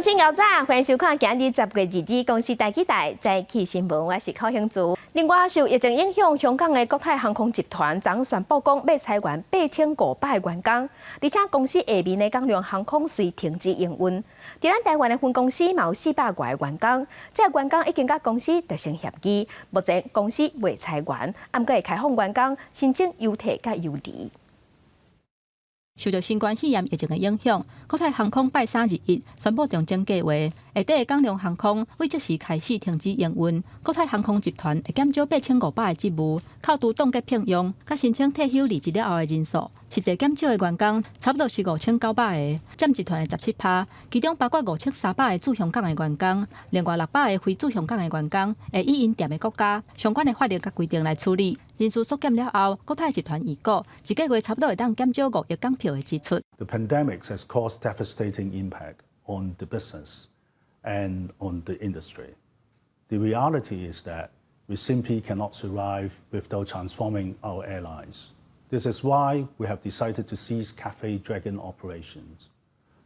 鄉親𠢕早，歡迎收看今日10月22日公視台語台早起新聞，我是寇興珠。另外，受疫情影響，香港的國泰航空集團昨宣布講欲裁員8500個員工，而且公司下面的港龍航空隨停止營運。佇咱台灣的分公司嘛有400外個員工，這個員工已經佮公司達成協議，目前公司未裁員，毋過會開放員工申請優退佮優離。受到新冠肺炎疫情的影響，國泰航空拜三二一宣布重整計劃，下底的港龍航空對這時開始停止營運。國泰航空集團會減少8500個職務，扣除凍結聘用、佮申請退休離職了後的人數，實際減少的員工差不多是5900個，佔集團的17趴。其中包括5300個駐香港的員工，另外600個非駐香港的員工會依𪜶踮的國家相關的法律佮規定來處理。人事縮減了後，國泰集團預估一個月差不多會當減少5億港票的支出。 The pandemic has caused devastating impact on the business and on the industry. The reality is that we simply cannot survive without transforming our airlines. This is why we have decided to cease Cathay Dragon operations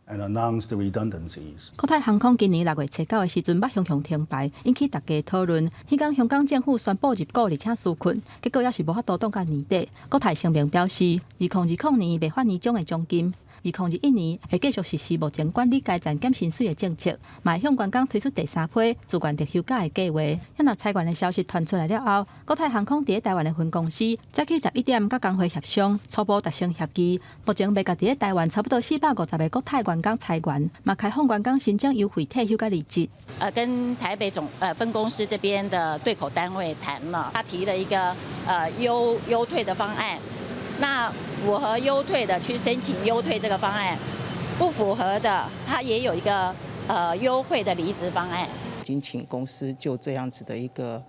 and announce the redundancies. 國泰航空今年6月初9的時陣，欲雄雄停牌，引起大家討論。彼工香港政府宣布入股，而且紓困，結果猶是無法度擋到年底。國泰聲明表示，2020年袂發年終的獎金，2021年會繼續實施目前管理階層減薪水的政策，嘛會向員工推出第三批自願特休假的計劃。若裁員的消息傳出來了後，國泰航空佇台灣的分公司早起11點佮工會協商，初步達成協議，目前袂共佇台灣差不多450個國泰員工裁員，嘛開放員工申請優惠退休佮離職。跟台北總分公司這邊的對口單位談了，他提了一個優退的方案。那符合優退的去申請優退這個方案，不符合的他也有一個優惠的離職方案。已經請公司就這樣子的一個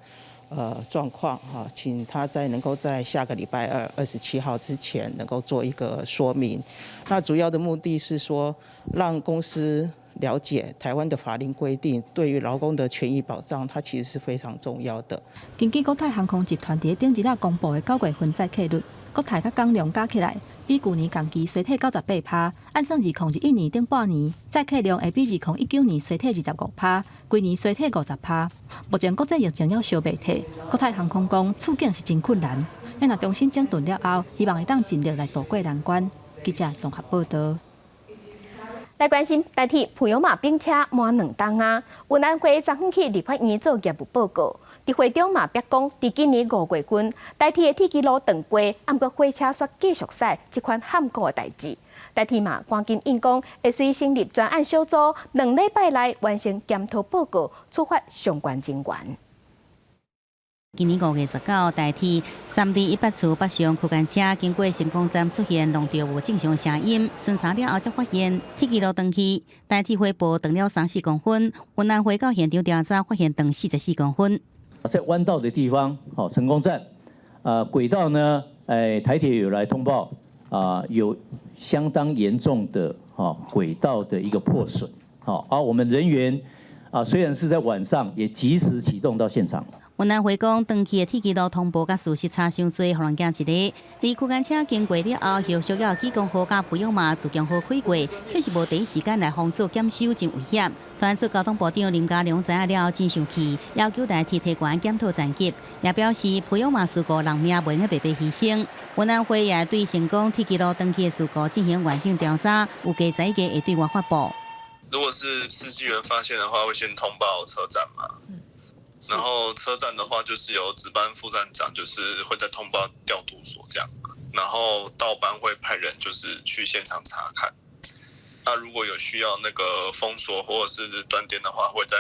狀況哈，請他在能夠在下個禮拜二27號之前能夠做一個說明。那主要的目的是說，讓公司了解台灣的法令規定，對於勞工的權益保障，它其實是非常重要的。根據國泰航空集團佇頂日仔公布的9月份載客率，國泰佮港龍加起來，比舊年同期衰退98趴。按算2021年頂半年載客量會比2019年衰退25趴，規年衰退50趴。目前國際疫情猶燒袂退，國泰航空講處境是真困難。若重新整頓了後，希望會當盡力來渡過難關。記者綜合報道。來關心台鐵普悠瑪冰車滿2冬啊！運安會昨昏去立法院做業務報告，佇會中嘛表講，佇今年5月份，台鐵的鐵支路斷過，毋過火車煞繼續駛，這款罕見的代誌。台鐵嘛趕緊應講，會隨成立專案小組，2禮拜內完成檢討報告，處罰相關人員。今年5月19，台鐵3D 100處北上區間車經過成功站出現弄著無正常聲音，巡查了後才發現鐵支路斷去。台鐵回報斷了3、4公分，運安會到現場調查，發現斷44公分。在彎道的地方，好，成功站，軌道呢，台鐵有來通報，啊，有相當嚴重的，哈，軌道的一個破損，好，而我們人員，啊，雖然是在晚上，也及時啟動到現場。運安會講，斷去的鐵支路通報佮事實差傷濟，予人驚一个。而區間車經過了後，後續有濟公號佮普悠瑪自強號開過，卻是無第一時間來封鎖檢修，真危險。傳出交通部長林佳龍知影了後真生氣，要求台鐵提懸檢討層級，也表示普悠瑪事故人命袂用白白犧牲。運安會也對成功鐵支路斷去的事故進行完整調查，預計11月會對外發布。如果是司機員發現的話，會先通報車站嘛？然後車站的話，就是由值班副站長，就是會再通報調度所這樣，然後道班會派人就是去現場查看。那如果有需要那個封鎖或者是斷電的話，會再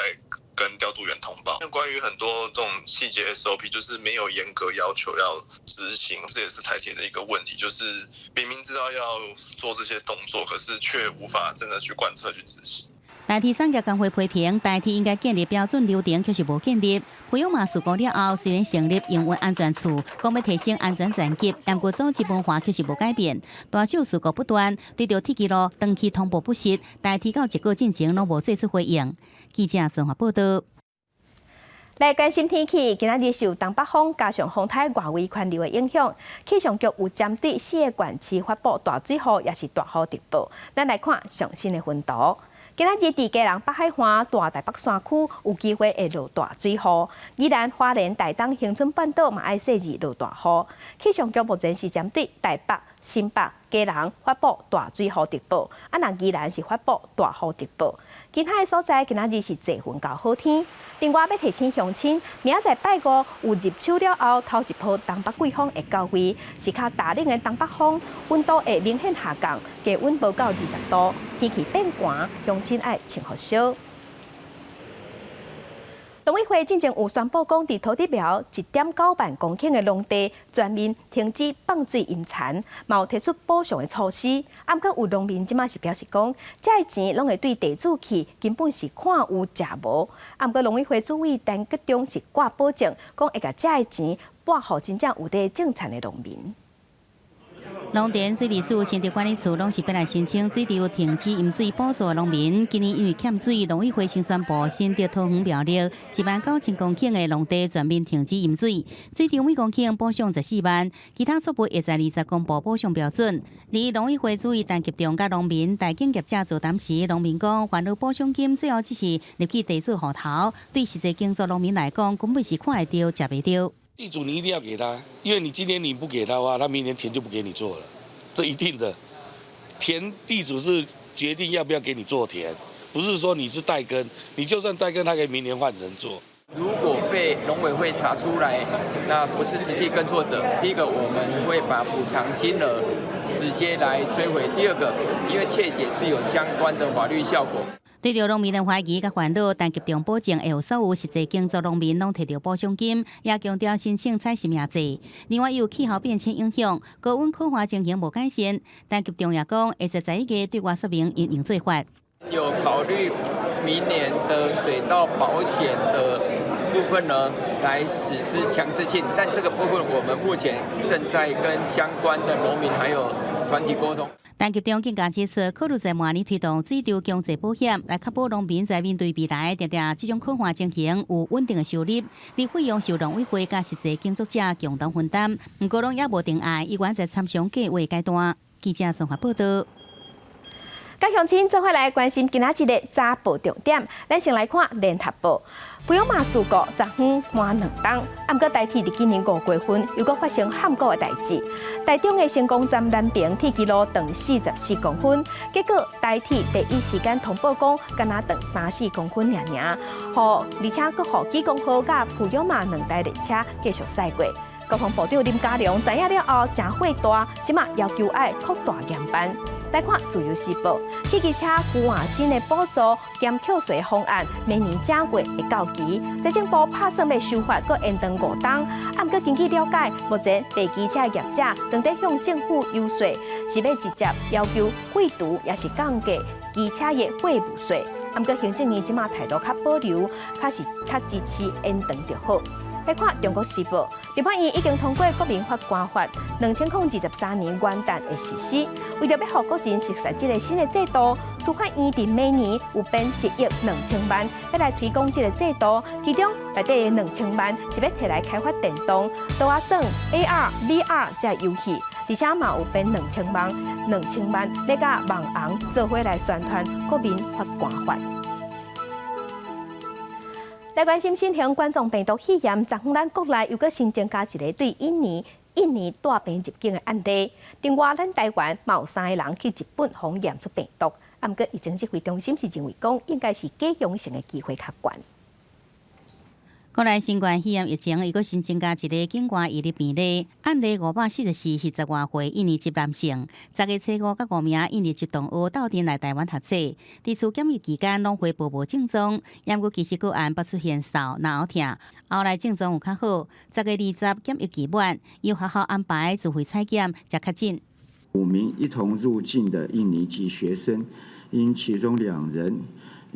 跟調度員通報。關於很多這種細節 SOP，就是沒有嚴格要求要執行，這也是台鐵的一個問題，就是明明知道要做這些動作，可是卻無法真的去貫徹去執行。台鐵產業工會批評，台鐵應該建立標準流程，卻是無建立。普悠瑪事故了後，雖然成立營運安全處，講欲提升安全層級，毋過組織文化卻是無改變。大小事故不斷，對著鐵支路斷去通報不實，台鐵到一個進前攏無做出回應。記者綜合報道。來關心天氣，今仔日受東北風加上風台外圍環流的影響，氣象局有針對四個縣市發布大水雨，抑是大雨特報。咱來看上新的分圖。今仔日佇基隆北海岸、大台北山區有機會會落大水雨。宜蘭花蓮、台東、恆春半島嘛愛細意落大雨。氣象局目前是針對台北、新北、基隆發布大水雨特報，啊，若宜蘭是發布大雨特報。其他的所在今仔日是濟雲到好天。另外欲提醒鄉親，明仔載拜五有入秋了後，頭一波東北季風會到位，是較大冷的東北風，溫度會明顯下降，低溫無到20度，天氣變寒，鄉親愛穿予少。農委會進前有宣布講，佇土地廟1.9萬公頃的農地全面停止放水淹田，嘛有提出補償的措施。啊，毋過有農民這馬是表示講，這个錢攏會對地主去，根本是看有食無。啊，毋過農委會主委陳吉仲是掛保證，講會共這个錢撥予真正有佇種田的農民。農田水利署新竹管理處攏是本來申請水池停止淹水補助的農民，今年因為欠水，農委會先宣布新竹桃園苗栗1萬9千公頃的農地全面停止淹水，水池每公頃補償14萬，其他作物會在20公布補償標準。而農委會主委陳吉仲佮農民、大間業者座談時，農民講，煩惱補償金最後只是入去地主戶頭，對實際耕作農民來講，根本是看會著，食袂著。地主你一定要給他，因為你今年你不給他的話，他明年田就不給你做了，這一定的。田地主是決定要不要給你做田，不是說你是代耕，你就算代耕，他可以明年換人做。如果被農委會查出來，那不是實際耕作者，第一個我們會把補償金額直接來追回；第二個，因為切結是有相關的法律效果。對著農民的懷疑佮煩惱，陳吉仲保證會予所有實際耕作農民攏提著補償金，也強調申請採實名制。另外，有氣候變遷影響，高溫旱旱情形無改善，陳吉仲也講會在11月對外說明因應做法。有考慮明年的水稻保險的部分呢，來實施強制性，但這個部分我們目前正在跟相關的農民還有團體溝通。陳吉仲更加指出，考慮在明年推動水稻強制保險，來確保農民在面對未來定定這種旱旱情形有穩定的收入，而費用受農委會佮實際耕作者共同分擔。毋過攏猶無定案，依然在參詳計劃階段。記者綜合報道。佮鄉親做伙來關心今仔日的早報重點，咱先來看聯合報。富陽馬事故昨昏滿2冬，啊，毋過台鐵佇今年5月份又閣發生譀古的代誌。台中的成功站南平鐵支路長44公分，結果台鐵第一時間通報講，敢若長3、4公分爾爾，予而且閣予基隆號佮富陽馬兩台列車繼續駛過。國防部長林佳龍知影了後，誠火大，這馬要求愛擴大研判。來看《自由時報》，汽機車舊換新的補助兼扣稅方案，明年正月會到期。財政部拍算欲修法，閣延長5冬。啊，毋過根據了解，目前賣機車的業者正佇向政府遊說，是欲直接要求廢除，抑是降低機車的貨物稅。啊，毋過行政院這馬態度較保留，較是較支持延長就好。來看《中國時報》，立法院已經通過《國民法官法》，2023年元旦會實施。為著欲予國人熟悉這个新的制度，司法院佇每年有編1億2千萬，欲來推廣這个制度。其中內底的兩千萬是欲提來開發電動、桌仔耍、AR、VR 這遊戲，而且嘛有編兩千萬、兩千萬欲佮網紅做伙來宣傳國民法官法。來關心新型冠狀病毒肺炎，昨昏咱國內又閣新增加一个對印尼帶病入境的案例。另外，咱台灣嘛有三个人去日本予驗出病毒，啊，毋過疫情指揮中心是認為講，應該是假陽性的機會較懸。國內新冠肺炎疫情，又閣新增加一个境外移入病例，案例544是10外歲印尼籍男性，10月初5佮5名印尼籍同學鬥陣來台灣讀冊，佇厝檢疫期間攏回報無症狀，毋過其實個案捌出現嗽、咽喉疼，後來症狀有較好。10月20檢疫期滿，由學校安排自費採檢，才確診。五名一同入境的印尼籍學生，因其中兩人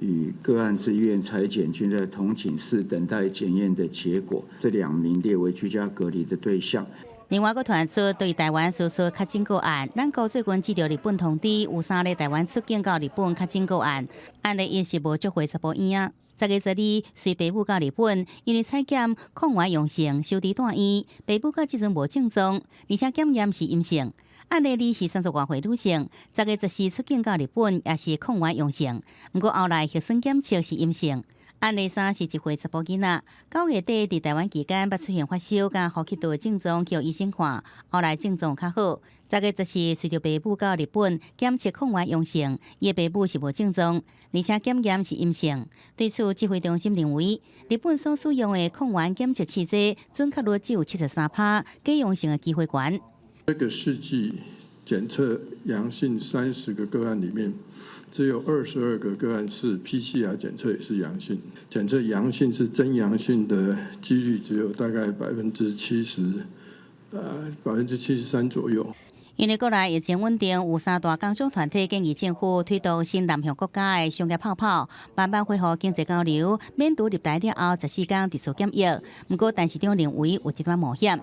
與個案自願採檢均在同寢室等待檢驗的結果，這兩名列為居家隔離的對象。另外，閣傳出對台灣輸出確診個案，咱國最近接著日本通知，有三例台灣出境到日本確診個案，案例一是無足歲查埔嬰仔，10月12隨爸母到日本，因為採檢抗原陽性，收治住院，爸母到這陣無症狀，而且檢驗是陰性。案例二是30外歲女性，10月14出境到日本，也是抗原陽性，毋過後來核酸檢測是陰性。案例三是一歲查埔囡仔，9月底佇台灣期間捌出現發燒佮呼吸道症狀，予醫生看，後來症狀較好。10月14隨著爸母到日本檢測抗原陽性，伊的爸母是無症狀，而且檢驗是陰性。對此，指揮中心認為，日本所使用的抗原檢測試劑準確率只有73%，假陽性的機會懸。這個試劑檢測陽性30個個案裡面，只有22個個案是 PCR 檢測也是陽性，檢測陽性是真陽性的幾率只有大概70%，73%左右。因為國內疫情穩定，有三大工商團體建議政府推動新南向國家的商業泡泡，慢慢恢復經濟交流，免除入台了後14天佇厝檢疫。毋過，陳時中認為有一寡冒險。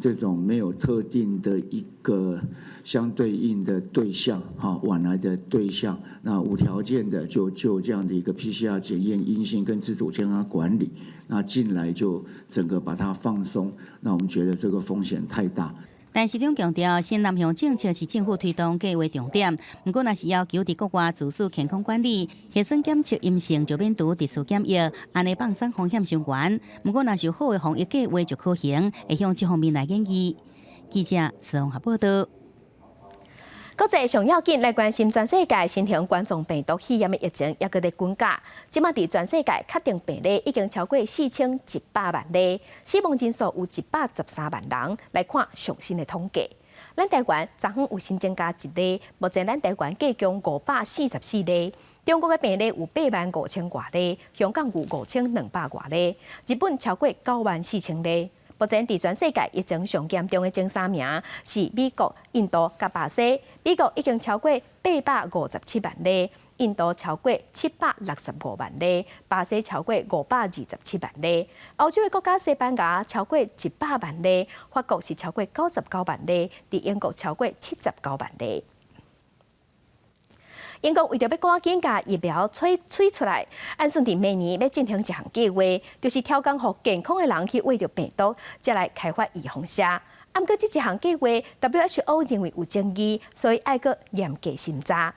這種沒有特定的一個相對應的對象，哈，往來的對象，那無條件的就這樣的一個 PCR 檢驗陰性跟自主健康管理，那進來就整個把它放鬆，那我們覺得這個風險太大。陳時中強調，新南向政策是政府推動計劃重點。毋過，若是要求佇國外自主健康管理，核酸檢測陰性就免除佇厝檢疫，按呢放鬆風險傷懸。毋過，若是有好的防疫計劃就可行，會向這方面來研議。記者綜合報道。國際上要緊來關心全世界新型冠狀病毒肺炎的疫情，猶閣咧滾價。這馬佇全世界確定病例已經超過4100萬例，死亡人數有113萬人。來看上新的統計，咱台灣昨昏有新增加一例，目前咱台灣計共544例。中國的病例有8萬5千外例，香港有5200外例，日本超過9萬4千例。目前佇全世界疫情上嚴重的前三名是美國、印度佮巴西。美國已經超過857萬例，印度超過765萬例，巴西超過527萬例。歐洲的國家西班牙超過100萬例，法國是超過99萬例，佇英國超過79萬例。英國為著欲趕緊共疫苗催催出來，按算佇明年欲進行一項計劃，就是挑工予健康的人去秽著病毒，才來開發預防射。啊，毋過這一項計劃，WHO 認為有爭議，所以愛閣嚴格審查。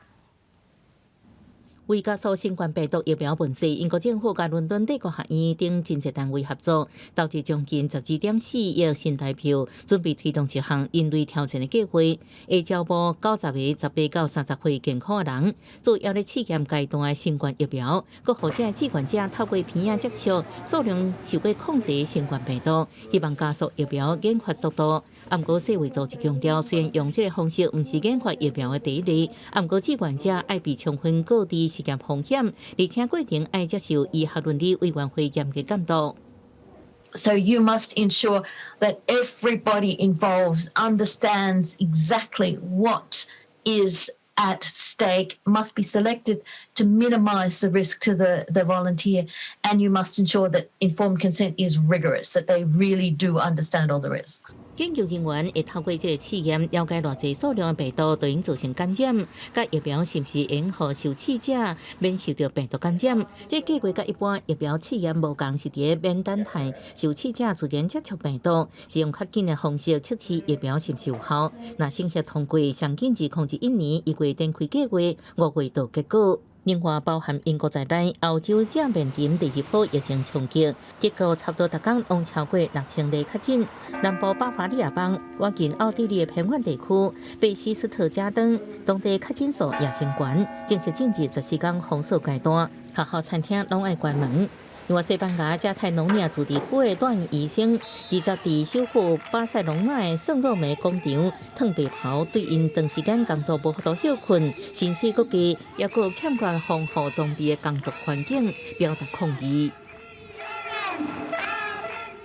為加速新冠病毒疫苗問世，英國政府佮倫敦帝國學院等真濟單位合作，投資將近12.4億新台幣，準備推動一項人類挑戰的計劃，會招募90個18到30歲健康的人，做抑咧試驗階段的新冠疫苗，閣予這志願者透過鼻仔接觸數量受過控制的新冠病毒，希望加速疫苗研發速度。啊，毋過世衛組織強調，雖然用這個方式毋是研發疫苗的第一例，啊，毋過志願者愛被充分告知實驗風險，而且過程愛接受醫學倫理委員會嚴格監督。 So you must ensure that everybody involved understands exactly what is at stake, must be selected to minimize the risk to the volunteer, and you must ensure that informed consent is rigorous, that they really do understand all the risks. 研究人員會透過這個試驗了解偌濟數量的病毒對𪜶造成感染，佮疫苗是毋是會予受試者免受著病毒感染。這個計劃佮一般疫苗試驗無仝，是佇咧免等待受試者自然接觸病毒，是用較緊的方式測試疫苗是毋是有效。若審核通過，上緊2021年1月展開計劃，5月就結果。另外，包含英國在內，歐洲正面臨第二波疫情衝擊，結果差不多逐工攏超過6000例確診。南部巴伐利亞邦、倚近奧地利的偏遠地區，貝斯斯特加登，當地確診數也升懸，正式進入14天封鎖階段，學校、餐廳攏愛關門。另外，西班牙加泰隆尼亞自治區的住院醫生，二十佇首府巴塞隆納的聖洛梅廣場脫白袍，對𪜶長時間工作無法度歇睏，薪水閣低，抑閣欠缺防護裝備的工作環境，表達抗議。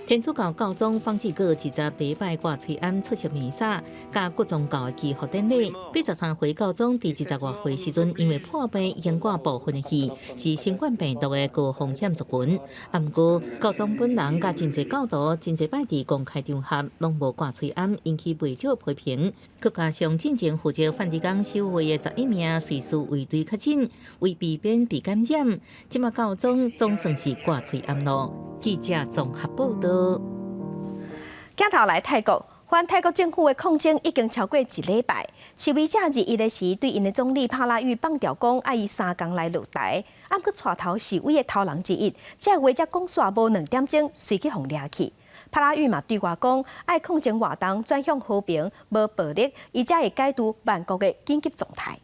天主教教宗方濟各二十第一擺掛喙罨出席彌撒，佮各宗教的祈福典禮。83歲教宗佇20外歲時陣，因為破病已經掛部分的戲，是新冠病毒的高風險族群。啊，毋過教宗本人佮真濟教徒真濟擺佇公開場合攏無掛喙罨，引起袂少批評。閣加上進前負責梵蒂岡守衛的11名瑞士衛隊確診，為避免被感染，這馬教宗總算是掛喙罨囉。記者綜合報道。鏡頭來泰國，反泰國政府的抗爭已經超過一禮拜，示威者21的時對𪜶的總理帕拉育放牢講，愛伊3工內落台。毋過帶頭示威的頭人之一，這話才講煞無2點鐘，隨去予掠去。帕拉育嘛對外講，愛抗爭活動轉向和平，無暴力，伊才會解除曼谷的緊急狀態。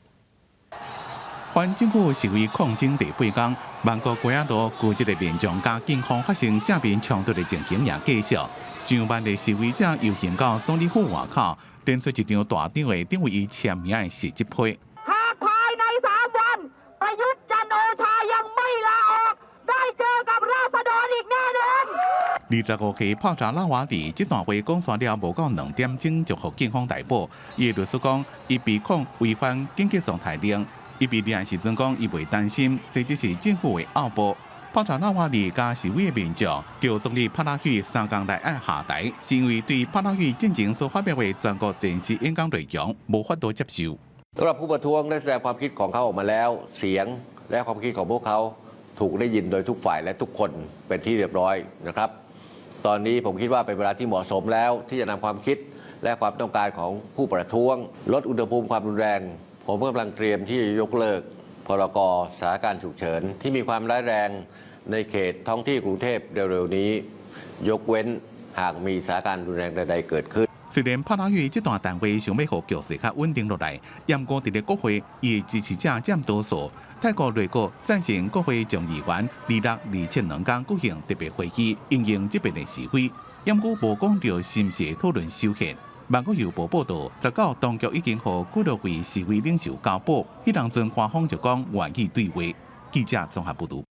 反政府示威抗爭第八工，曼谷街仔路拘這個民眾佮警方發生正面衝突的情形也繼續。上萬的示威者遊行到總理府外口，展出一張大張的頂有伊簽名的實質批。 หากภายใน3วันประยุทธ์จันทร์โอชายังไม่ลาออกได้เจอกับราษฎรอีกแน่นอน 25歲帕扎拉瓦蒂這段話講煞了，無夠2點鐘就予警方逮捕。伊的律師講，伊被控違反緊急狀態令。伊被掠時陣講，伊袂擔心，這只是政府的惡報。帕查拉瓦里佮示威的民眾叫總理帕拉育3工內愛下台，是因為對帕拉育進前所發表的全國電視演講內容無法度接受。 สำหรับผู้ประท้วงได้แสดงความคิดของเขาออกมาแล้ว เสียงและความคิดของพวกเขาถูกได้ยินโดยทุกฝ่ายและทุกคนเป็นที่เรียบร้อยนะครับ ตอนนี้ผมคิดว่าเป็นเวลาที่เหมาะสมแล้วที่จะนำความคิดและความต้องการของผู้ประท้วง ลดอุณหภูมิความรุนแรง ผมกำลังเตรียมที่จะยกเลิกพรกสถานการณ์ฉุกเฉิน ที่มีความร้ายแรงในเขตท้องที่กรุงเทพเร็วๆนี้ ยกเว้นหากมีสถานการณ์รุนแรงใดๆเกิดขึ้น 雖然帕拉育這段談話想欲予局勢較穩定落來，毋過佇咧國會，伊的支持者佔多數。泰國內閣贊成國會眾議員26、27兩工舉行特別會議，因應這遍的示威，毋過無講著是毋是會討論修憲。曼谷郵報報導，19當局已經予幾落位示威領袖交保，彼當陣官方就講願意對話。記者綜合報導。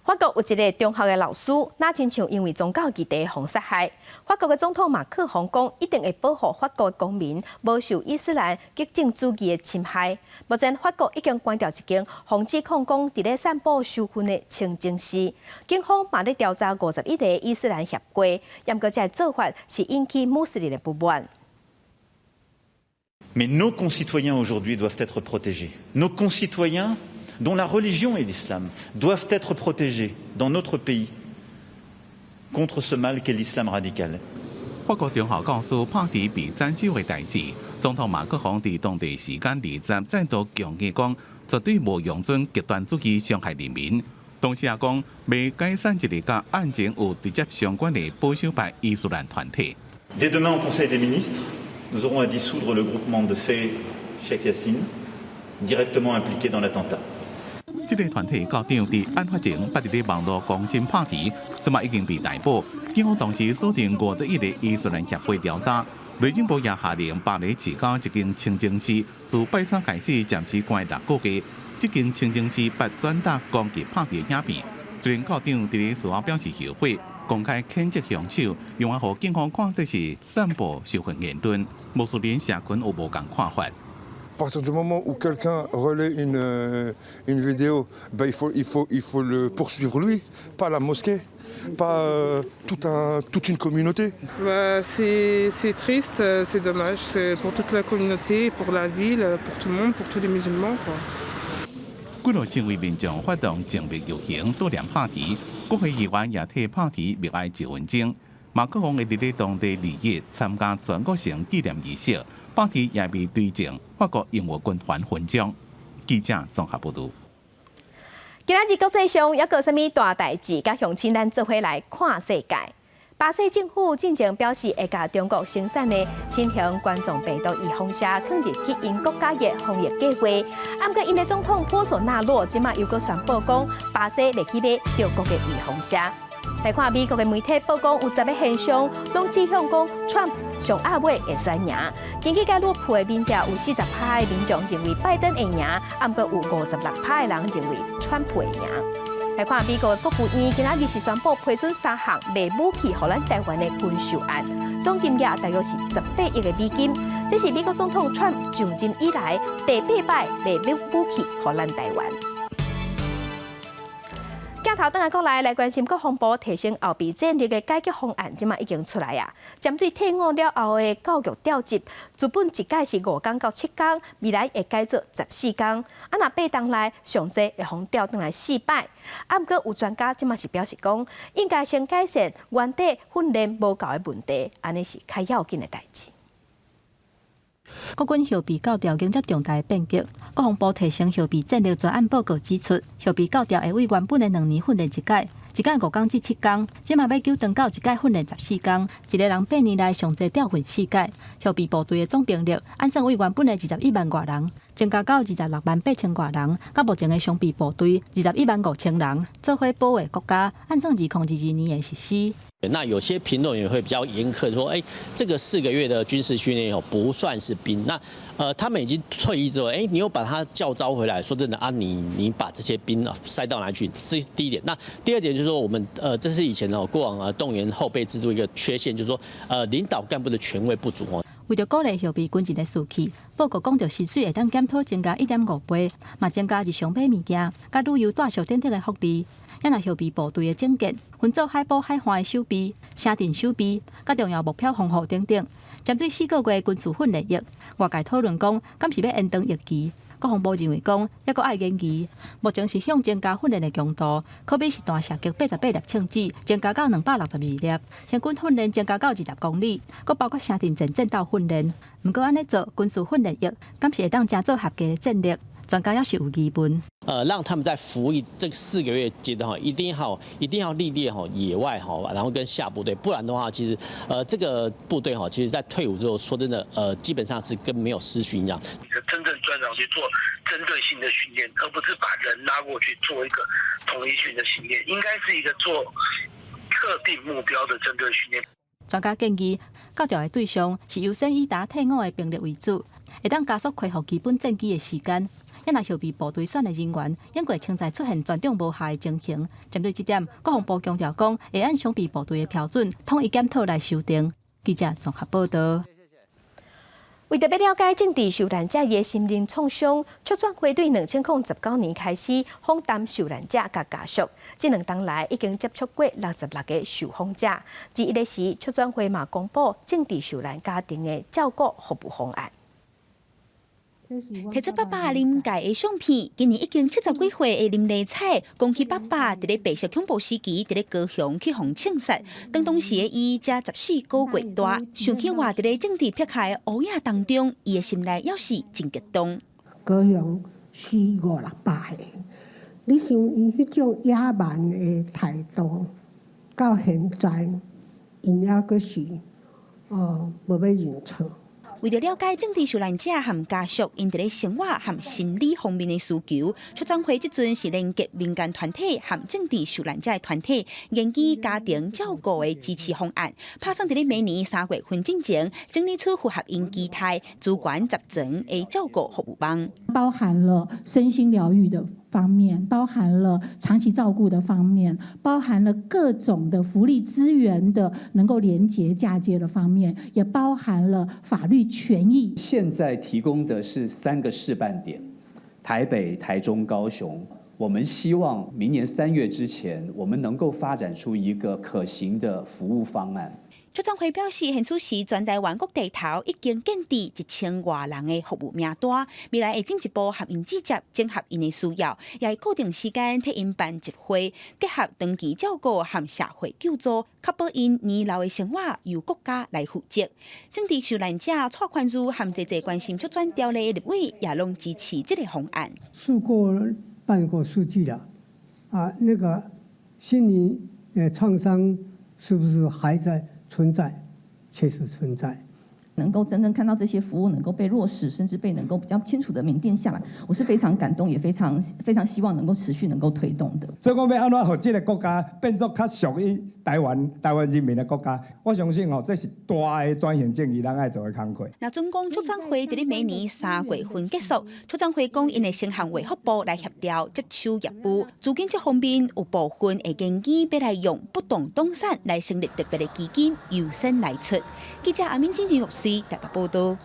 法國有一个中學的老師，若親像因為宗教議題予殺害。法國的總統馬克宏講，一定會保護法國的公民，無受伊斯蘭激進主義的侵害。目前法國已經關掉一間予指控講佇咧散布仇恨的清真寺，警方嘛咧調查51個伊斯蘭協會，毋過這个做法是引起穆斯林的不滿。 Mais nos concitoyens aujourd'hui doivent être protégés. Nos concitoyens dont la religion est l'islam doivent être protégés dans notre pays contre ce mal qu'est l'islam radical. 法國中學教師帕蒂被斬首的代誌，總統馬克宏佇當地時間20再度強硬講，絕對無容准極端主義傷害人民。同時也講，欲解散一個佮案情有直接相關的保守派伊斯蘭團體。 Dès demain au Conseil des ministres, nous aurons à dissoudre le groupement de fait Cheikh Yassine, directement impliqué dans l'attentat. 這个團體校長佇案發前捌佇咧網路公審帕蒂，這馬已經被逮捕。警方當時鎖定51個伊斯蘭協會調查，內政部也下令巴黎市郊一間清真寺自拜三開始暫時關6個月。這間清真寺捌轉達攻擊帕蒂的影片，雖然校長佇咧事後表示後悔，公開譴責兇手，用來予警方看這是散布仇恨言論。穆斯林社群有無仝看法。 À partir du moment où quelqu'un relaie une vidéo, ben il faut le poursuivre lui, pas la mosquée, pas toute une communauté. Bah, c'est triste, c'est dommage, c'est pour toute la communauté, pour la ville, pour tout le monde, pour tous les musulmans, quoi. 幾落千位民眾發動靜默遊行，悼念帕提。國會議員也替帕提默哀一分鐘。馬克宏會佇咧當地21參加全國性紀念儀式。帕提也被追贈法國榮譽軍團勳章。記者綜合報導。今仔日國際上猶閣有啥物大代誌？佮鄉親咱做伙來看世界。巴西政府進前表示會共中國生產的新型冠狀病毒預防射放入去𪜶國家的防疫計劃。毋過𪜶的總統波索納羅這馬又閣宣布講，巴西袂去買中國的預防射。來看美國的媒體報講，有10个現象，攏指向講川普上下尾會選贏。根據蓋洛普的民調，有40趴的民眾認為拜登會贏，毋過有56趴的人認為川普會贏。來看美國的國務院今仔日是宣布批准三項賣武器予咱台灣的軍售案，總金額大約是18億的美金。這是美國總統川普上任以來第八擺賣武器予咱台灣。鏡頭轉來過來來關心國防部提升後備戰力的改革方案，這馬已經出來啊。針對退伍了後的教育調職，原本一屆是5工到7工，未來會改做14工。啊，若8冬內上濟會予調轉來四擺。啊，毋過有專家這馬是表示講，應該先改善原底訓練無夠的問題，按呢是較要緊的代誌。國軍後備教調迎接重大變革，國防部提升後備戰力專案報告指出，後備教調會對原本的2年訓練一屆，一屆5工至7工，這馬欲糾長到一屆訓練14工，一个人8年內上濟調訓四屆。後備部隊的總兵力按算對原本的21萬外人，增加到26萬8千外人，佮目前的常備部隊21萬5千人，做伙保衛國家，按算2022年會實施。那有些評論也會比較嚴苛，說：哎，這個4個月的軍事訓練哦，不算是兵。那，他們已經退役之後，哎，你又把他教召回來，說真的啊，你把這些兵塞到哪去？這是第一點。那第二點就是說，我們，這是以前哦過往動員後備制度一個缺陷，就是說，領導幹部的權威不足哦。為著鼓勵後備軍人的士氣，報告講著薪水會當檢討增加1.5倍，嘛增加日常買物件、佮旅遊住宿等等的福利。也若後備部隊的整建，分做海保海岸的守備、城鎮守備，佮重要目標防護等等。針對4個月軍事訓練役，外界討論講，敢是欲延長役期？國防部認為講，猶閣愛研議。目前是向增加訓練的強度，可比實彈射擊88粒銃子，增加到262粒；行軍訓練增加到20公里，閣包括城鎮戰戰鬥訓練。毋過按呢做軍事訓練役，敢是會當成做合格的戰力？專家猶是有疑問。讓他們在服役這4個月階段哈，一定要歷練哈野外哈，然後跟下部隊，不然的話，其實這個部隊哈，其實在退伍之後，說真的，基本上是跟沒有施訓一樣。真正專長去做針對性的訓練，而不是把人拉過去做一個統一性的訓練，應該是一個做特定目標的針對訓練。專家建議，教調的對象是優先以打退伍的兵力為主，會當加速恢復基本戰機的時間。也若後備部隊選的人員，應過潛在出現專長無效的情形。針對這點，國防部強調講，會按常備部隊的標準統一檢討來修訂。記者綜合報道。為著欲了解政治受難者的心靈創傷，促轉會對2019年開始訪談受難者佮家屬。這2冬來已經接觸過66個受訪者。21日時，促轉會嘛公布政治受難家庭的照顧服務方案。提出爸爸林介的相片，今年已經70幾歲的林麗彩，講起爸爸佇咧白色恐怖時期，佇咧高雄去予槍殺，當時的伊才14個月大，想起活佇咧政治迫害的烏影當中，伊的心內猶是真激動。高雄死五六百個，你想𪜶彼種野蠻的態度，到現在，𪜶猶閣是無欲認錯。為著了解政治受難者和家屬𪜶佇咧生活和心理方面的需求，促轉會這陣是連結民間團體和政治受難者的團體，研究家庭照顧的支持方案，拍算佇咧明年3月份進前整理出符合𪜶期待、資源十全的照顧服務網。包含了身心療癒的方面，包含了長期照顧的方面，包含了各種的福利資源的能夠連結嫁接的方面，也包含了法律權益。現在提供的是3個試辦點，台北、台中、高雄。我們希望明年3月之前，我們能夠發展出一個可行的服務方案。促轉會表示，現此時全台灣各地頭已經建置1000外人的服務名單，未來會進一步和𪜶直接整合𪜶的需要，也會固定時間替𪜶辦集會，結合長期照顧和社會救助，確保𪜶年老的生活由國家來負責。政治受難者蔡寬如和濟濟關心促轉條例的立委也攏支持這個方案。數過半個世紀了，啊，那個心理創傷是不是還在存在？確實存在。能夠真正看到這些服務能夠被落實，甚至被能夠比較清楚的明定下來，我是非常感動，也非常非常希望能夠持續能夠推動的。所以講欲按怎予這個國家變做較屬於台灣人民的國家，我相信吼，這是大的轉型正義，咱愛做的工課。若準講促轉會佇咧明年3月份結束，促轉會講𪜶會先向衛福部來協調接手業務，資金這方面有部分會建議欲來用不動動產來成立特別的基金，優先來出。記者阿敏、金玉穗台北報道。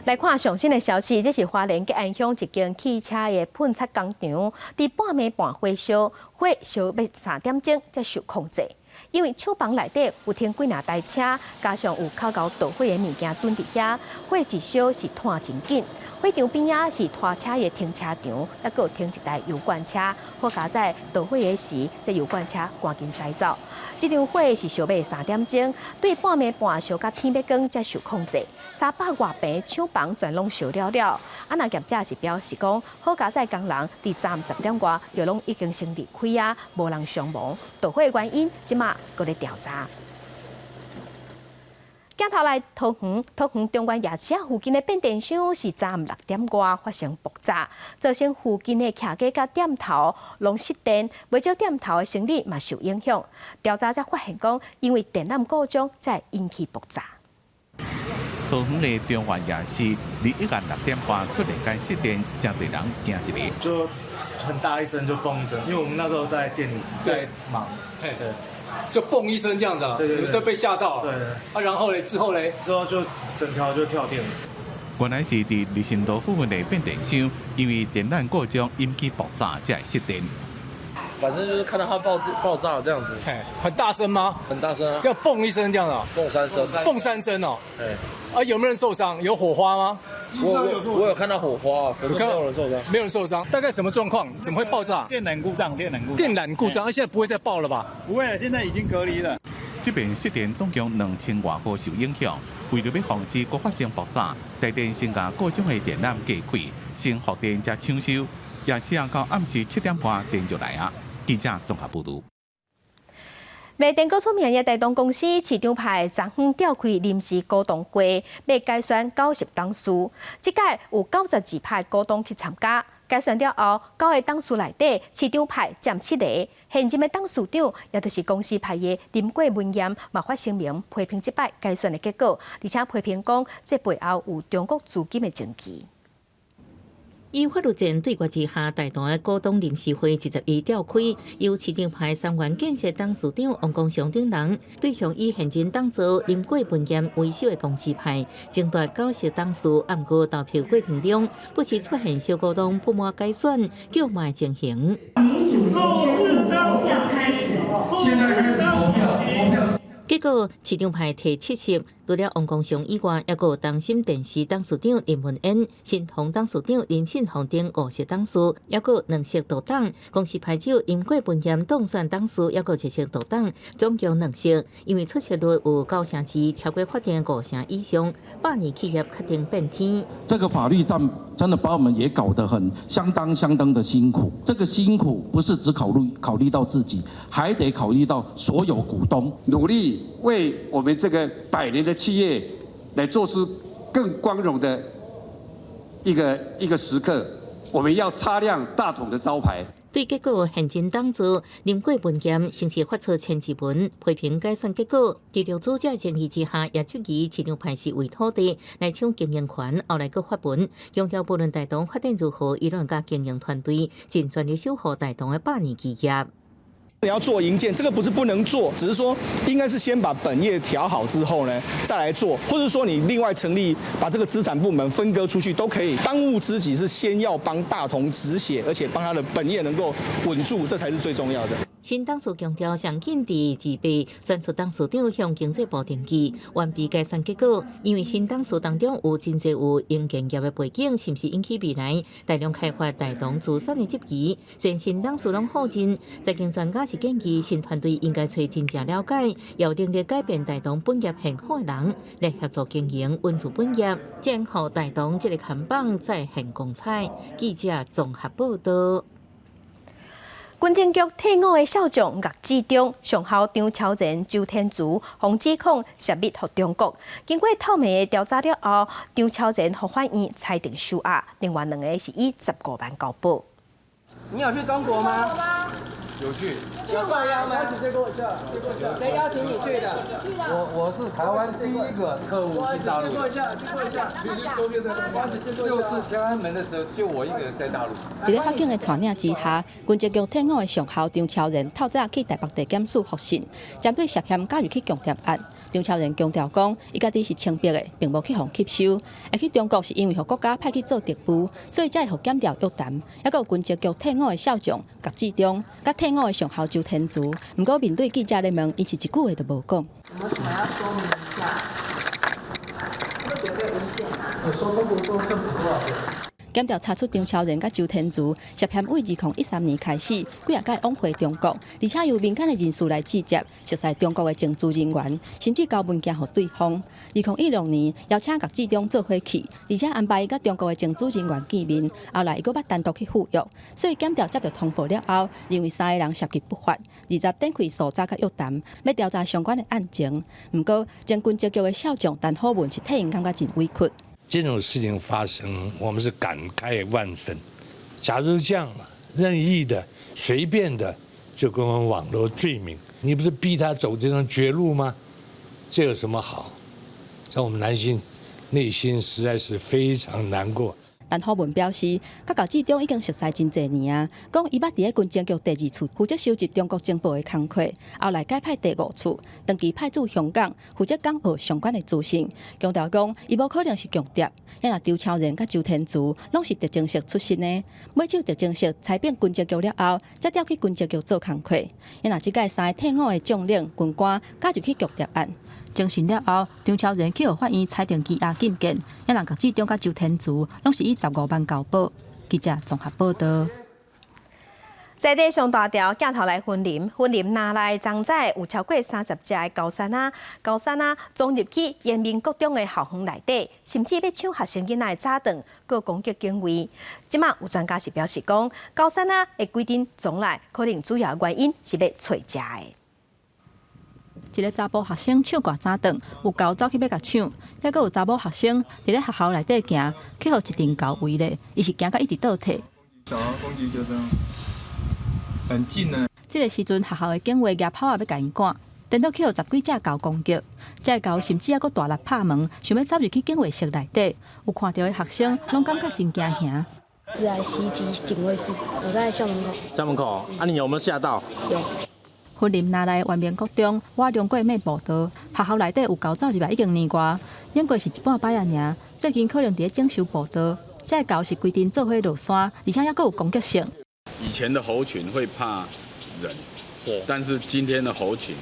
來看上新的消息，這是花蓮吉安鄉一間汽車的噴漆工廠，佇半暝半火燒，火燒欲3點鐘才受控制。因為廠房內底有停幾若台車，加上有較𠢕導火的物件囤佇遐，火一燒是湠真緊。火場邊仔是拖車的停車場，猶閣有停一台油罐車。好佳哉導火的時，這油罐車趕緊駛走。這場火是燒欲3點鐘，對半暝半燒到天欲光才受控制。300外坪廠房全攏燒了了。啊，若業者是表示講，好佳哉工人佇昨暗10點外就攏已經先離開啊，無人傷亡。導火的原因，這馬閣咧調查。鏡頭來桃園，桃園中原夜市附近的變電箱是昨暗6點外發生爆炸，造成附近的徛家佮店頭攏失電，袂少店頭的生意嘛受影響。調查才發現講，因為電纜故障才引起爆炸。桃園的中原夜市，禮一暗6點半突然間失電，誠濟人驚一下。就很大一聲，就嘣一聲，因為我們那時候在店裡在忙，對。就嘣一聲這樣子啊，對對對，都被嚇到。對，啊，然後咧，之後咧，之後就整條就跳電。原來是佇立新路附近的變電箱，因為電纜故障引起爆炸，才會失電。反正就是看到它爆爆炸這樣子，嘿，很大聲嗎？很大聲啊！就嘣一聲這樣子，嘣三聲，嘣三聲哦。對。啊，有沒有人受傷？有火花嗎？我有看到火花，可是沒有人受傷，沒有人受傷。大概什麼狀況？怎麼會爆炸？電纜故障，電纜故電纜故障，啊，現在不會再爆了吧？不會了，現在已經隔離了。這邊失電總共2000外戶受影響，為著欲防止閣發生爆炸，台電先共故障的電纜割開，先復電才搶修。夜市啊，到暗時7點半電就來啊。記者綜合報導。賣電鍋出名的大同公司市長派昨昏召開臨時股東會，欲改選九席董事。這屆有92派股東去參加，改選了後，九个董事內底，市長派佔七個。現任的董事長，也就是公司派的林過文彥，嘛發聲明批評這擺改選的結果，而且批評講這背後有中國資金的證據。以法律戰對決之下，大同的股東臨時會21召開，由市長派三元建設董事長王光祥等人對上以現任董事林過文彥為首的公司派，爭奪九席董事，毋過投票過程中不時出現小股東不滿改選叫罵情形。現在開始投票，投票。結果市長派提7席，除了王光祥以外，猶閣有東森電視董事長林文恩、新鴻董事長林信鴻等5席董事，猶閣2席獨董。公司派只有林過文彥當選董事，猶閣1席獨董，總共2席。因為出席率有9成2，超過法定5成以上，百年企業確定變天。這個法律戰真的把我們也搞得很相當相當的辛苦。這個辛苦不是只考慮到自己，還得考慮到所有股東，努力為我們這個百年的企業來做出更光榮的一個時刻。我們要擦亮大同的招牌。對結果，現任董事林過文彥先是發出千字文批評改選結果，佇六組者爭議之下，也質疑市長派是為土地來搶經營權，後來閣發文強調，無論大同發展如何，伊攏佮經營團隊盡全力守護大同的百年基業。你要做營建，這個不是不能做，只是說應該是先把本業調好之後呢，再來做，或者說你另外成立，把這個資產部門分割出去都可以。當務之急是先要幫大同止血，而且幫他的本業能夠穩住，這才是最重要的。新董事強調，上緊佇自備選出董事長向經濟部登記，完備改選結果。因為新董事當中有真濟有營建業的背景，是毋是引起未來大量開發大同資產的質疑？雖然新董事攏否認，財經專家是建議新團隊應該揣真正了解，有能力改變大同本業現況的人來協助經營穩住本業，才予大同這个看板再現光彩。記者綜合報道。軍情局退伍的少將岳志忠、上校張超然、周天慈，予指控洩密予中國。經過透明的調查了後，張超然予法院裁定收押，另外兩个是以15萬交保。你有去中國嗎？有去。有受邀嗎？誰邀請你去的？我是台灣第一個特務進大陸。借過一下，借過一下。六四天安門的時候，就我一個人在大陸。佇咧法警的帶領之下，軍情局退伍的上校張超然透早去台北地檢署複訊，針對涉嫌加入去共諜案。張超然強調講，伊家己是清白的，並無去予吸收。會去中國是因為予國家派去做特務，所以才會予檢調約談。猶閣有軍情局退伍的少將郭志忠，佮退伍的上校周天慈。毋過面對記者咧問，𪜶是一句話都無講。有沒有什麼要說明一下？這絕對誣陷啊！我說中國多政府多少錢？檢調查出張超然佮周天慈涉嫌對2013年開始，幾仔擺往回中國，而且由民間的人士來集結，熟似中國的情資人員，甚至交文件予對方。2016年邀請郭志忠做伙去，而且安排伊佮中國的情資人員見面，後來伊閣捌單獨去赴約，所以檢調接著通報了後，認為三個人涉及不法，20展開搜查佮約談，欲調查相關的案情。毋過前軍情局的少將陳虎文是替𪜶感覺真委屈。這種事情發生，我們是感慨萬分。假如這樣任意的、隨便的就跟我們網羅罪名，你不是逼他走這種絕路嗎？這有什麼好？在我們內心，內心實在是非常難過。陳虎文表示，佮郭志忠已經熟似真濟年啊，講伊捌佇咧軍情局第二處負責收集中國情報的工課，後來改派第五處，長期派駐香港，負責港澳相關的資訊。強調講，伊無可能是共諜。若張超然佮周天慈攏是特偵室出身的，尾手特偵室裁併軍情局了後，才調去軍情局做工課。若這擺三個退伍的將領軍官加入去共諜案。偵訊了後，張超然去予法院裁定羈押禁見，抑若郭志忠佮周天慈攏是以15萬交保。記者綜合報道。在地上大條鏡頭來雲林，雲林林內昨早有超過30隻的高山仔，高山仔衝入去延銘國中的校園內底，甚至欲搶學生囡仔的早頓，閣攻擊警衛。這馬有專家是表示講，高山仔會規陣衝來，可能主要原因是欲揣食的。一个查埔學生搶掛早頓，有猴走去欲共搶，猶閣有查某學生佇咧學校內底行，去予一陣猴圍咧，伊是行甲一直倒退。想要攻擊就這樣，很近呢。這个時陣，學校的警衛舉炮仔欲共𪜶趕，顛倒去予十幾隻猴攻擊，這个猴甚至猶閣大力拍門，想欲走入去警衛室內底。有看著的學生攏感覺真驚嚇。是來襲擊警衛室，我在校門口。校門口，啊，你有沒有嚇到？有。雲林林內延銘國中，倚龍過馬步道，學校內底有猴走入來已經年外，猶閣是一半擺仔爾。最近可能佇咧整修步道，這个猴是規陣做伙落山，而且猶閣有攻擊性。以前的猴群會怕人，但是今天的猴群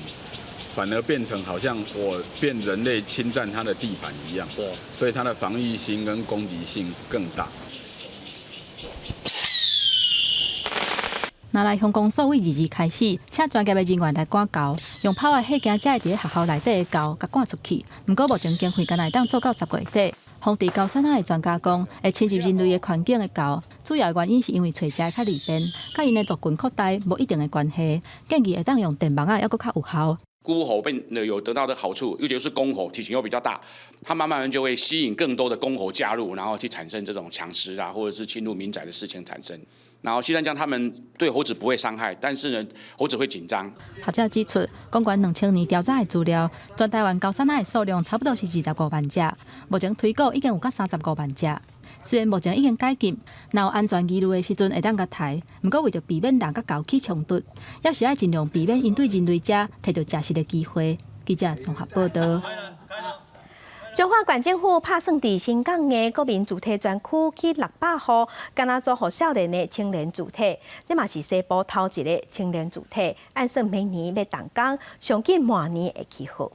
反而變成好像我變人類侵佔它的地盤一樣，所以它的防禦心跟攻擊性更大。林內鄉公所對22開始，請專業的人員來趕猴，用炮仔嚇驚才會佇咧學校內底的猴，共趕出去。毋過目前經費敢若會當做到10月底。防治高山仔的專家講，會侵入人類的環境的猴，主要原因是因為揣食較利便，佮𪜶的族群擴大無一定的關係。建議會當用電網仔，猶閣較有效。孤猴被有得到的好處，尤其是公猴體型又比較大，它慢慢就會吸引更多的公猴加入，然後去產生這種搶食啊，或者是侵入民宅的事情產生。然後雖然講他們對猴子不會傷害，但是呢，猴子會緊張。學者指出，公元2000年調查的資料，全台灣高山仔的數量差不多是25萬隻，目前推估已經有到35萬隻。雖然目前已經解禁，若有安全疑慮的時陣會當共刣，毋過為著避免人佮猴起衝突，猶是愛盡量避免𪜶對人類遮提著食食的機會。記者綜合報道。彰化縣政府拍算佇新港的國民住宅專區起600戶，敢若租予少年的青年住宅，這嘛是西部頭一个青年住宅，按算明年欲動工，上緊明年會起好。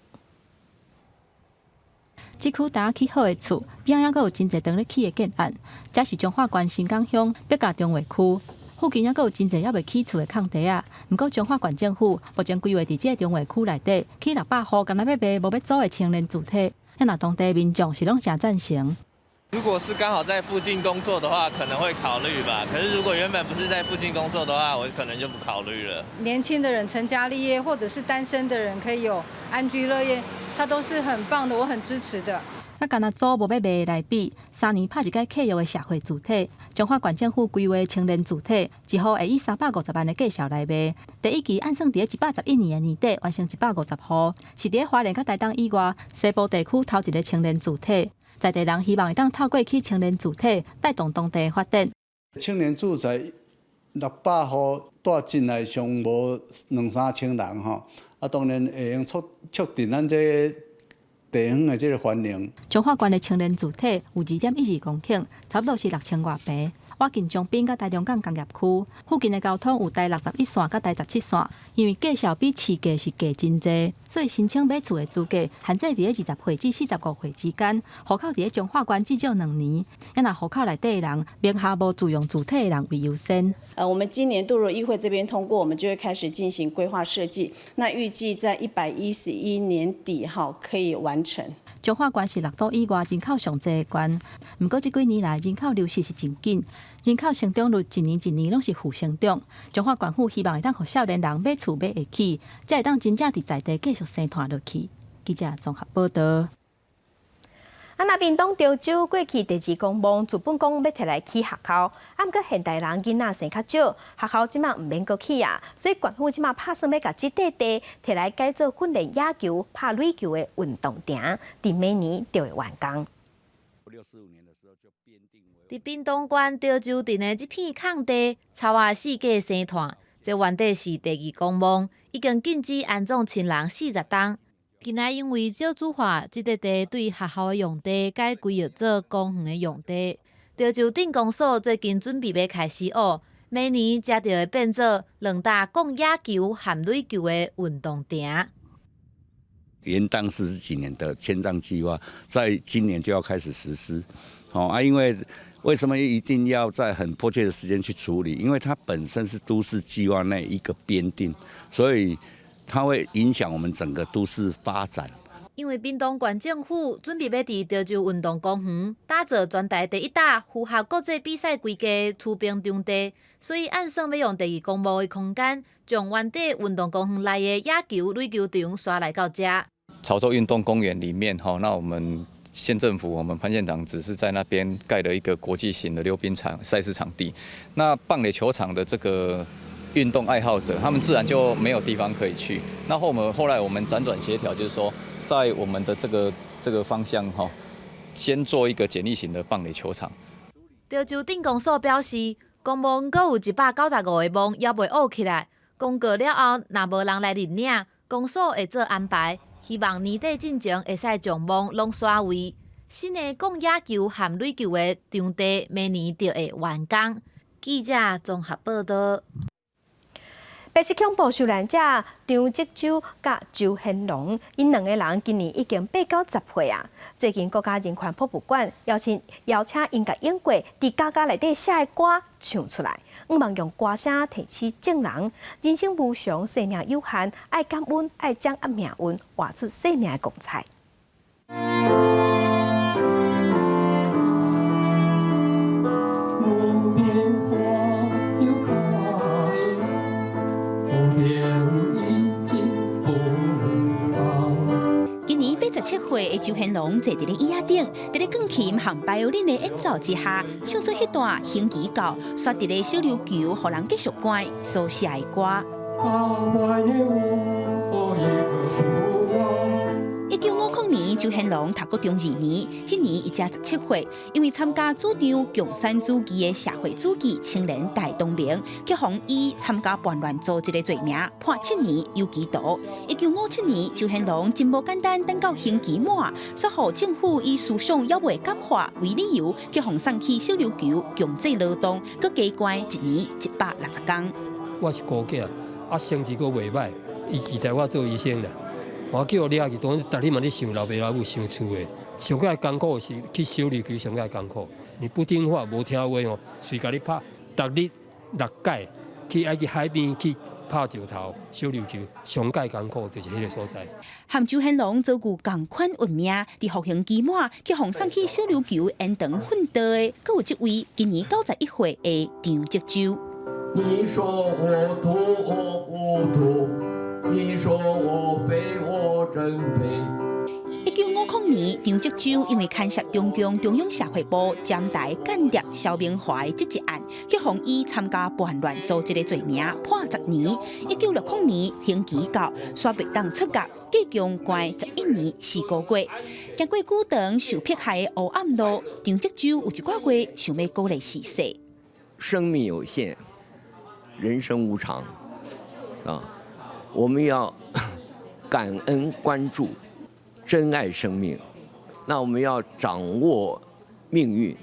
這區呾起好的厝，邊仔猶閣有真濟當咧起的建案，這是彰化縣新港鄉筆架重劃區，附近猶閣有真濟猶未起厝的空地仔。毋過彰化縣政府目前規劃佇這个重劃區內底起600戶，敢若欲賣無欲租的青年住宅。若當地民眾是攏誠贊成。如果是剛好在附近工作的話，可能會考慮吧。可是如果原本不是在附近工作的話，我可能就不考慮了。年輕的人成家立業，或者是單身的人可以有安居樂業，它都是很棒的，我很支持的。佮干焦租無欲賣來比，3年拍一擺契約的社會住宅，彰化縣政府規劃青年住宅，一戶會以350萬的價數來賣。第一期按算佇咧111年的年底完成150戶，是佇咧花蓮佮台東以外西部地區頭一个青年住宅。在地人希望會當透過起青年住宅，帶動當地的發展。青年住宅600戶蹛進來上無兩三千人吼，啊，當然會用促進咱這地方的這个繁榮。彰化縣的青年住宅有2.12公頃，差不多是6000外坪。倚近彰濱佮台中港工業區，附近的交通有台61線佮台17線。因為價數比市價是低真濟，所以申請買厝的資格限制佇咧20歲至45歲之間。戶口佇咧彰化縣至少2年，啊若戶口內底的人名下無自用住宅的人為優先。我們今年度若議會這邊通過，我們就會開始進行規劃設計。那預計在111年底哈可以完成。彰化縣是6都以外人口上濟的縣，毋過這幾年來人口流失是真緊，人口成長率一年一年攏是負成長。彰化縣府希望會當予少年人買厝買會起，才會當真正佇在地繼續生湠落去。記者綜合報導。啊，若屏東潮州過去第二公墓資本講欲提來起學校，啊，毋過現代人囡仔生較少，學校這馬毋免閣起啊，所以縣府這馬拍算欲共這塊地提來改做訓練野球、拍壘球的運動場，佇明年就會完工。佇屏東縣潮州鎮的這片空地，草仔四界生湠，這原底是第二公墓，已經禁止安葬親人40冬。近來因為少子化，這塊地對學校的用地改規劃做公園的用地。潮州鎮公所最近準備欲開始挖，明年才就會變做兩大講野球和壘球的運動場。延宕40幾年的遷葬計劃，在今年就要開始實施。好啊，因為為什麼一定要在很迫切的時間去處理？因為它本身是都市計劃內一個編定，所以它會影響我們整個都市發展。因為屏東縣政府準備欲佇潮州運動公園打造全台第一搭符合國際比賽規格的貯冰場地，所以按算欲用第二公墓的空間，將原底運動公園內的野球、壘球場徙來到遮。潮州運動公園裡面，哈，那我們縣政府，我們潘縣長只是在那邊蓋了一個國際型的溜冰場賽事場地。那棒壘球場的這個運動愛好者，他們自然就沒有地方可以去。那後我們後來我們輾轉協調，就是說，在我們的這個方向哈，先做一個簡易型的棒壘球場。潮州鎮公所表示，公墓閣有195個墓猶未挖起來，公告了後，若無人來認領，公所會做安排，希望年底進前會使將墓攏徙位。新的講野球和壘球的場地，明年就會完工。記者綜合報導。白色恐怖受難者張則周佮周顯龍，𪜶兩个人今年已經80、90歲啊。最近國家人權博物館邀請𪜶共英國佇家家內底寫的歌唱出來，向望用歌聲提醒眾人：人生無常，生命有限，愛感恩，愛掌握命運，活出生命的光彩。今年87歲的周顯龍坐佇咧椅仔頂，佇咧鋼琴和排歐林的演奏之下，唱出彼段刑期到，煞佇咧小琉球，予人繼續關所寫的歌。1950年，周顯龍讀國中2年，彼年伊才17歲，因為參加主張共產主義的社會主義青年大同盟，去予以參加叛亂組織的罪名，判7年有期徒。1957年，周顯龍真無簡單，等到刑期滿，煞予政府以思想猶未感化為理由，去予送去小琉球強制勞動，閣加關1年160天。我是孤囝，啊，成績閣袂歹，伊期待我做醫生啦。我叫我掠去，當逐日嘛咧想老爸老母想厝的，上蓋艱苦是去小琉球上蓋艱苦。你不聽話、無聽話哦，隨共你拍，逐日6擺去愛去海邊去拍石頭、小琉球，上蓋艱苦就是彼个所在。和周顯龍遭遇仝款運命，佇服刑期滿，去予送去小琉球延長奮鬥的，閣有這位今年91歲的張則周。你說我土我不土，你說我肥我真肥。19 1950年，張則周因為牽涉中共中央社會部針台間諜蕭明華的這一案，去予以參加叛亂組織的罪名判10年。1960年刑期到，煞袂當出獄，計共關11年4個月。經過久長受迫害的黑暗路，張則周有一寡話想欲鼓勵時勢。生命有限，人生無常，啊，我們要感恩關注，珍愛生命。那我們要掌握命運，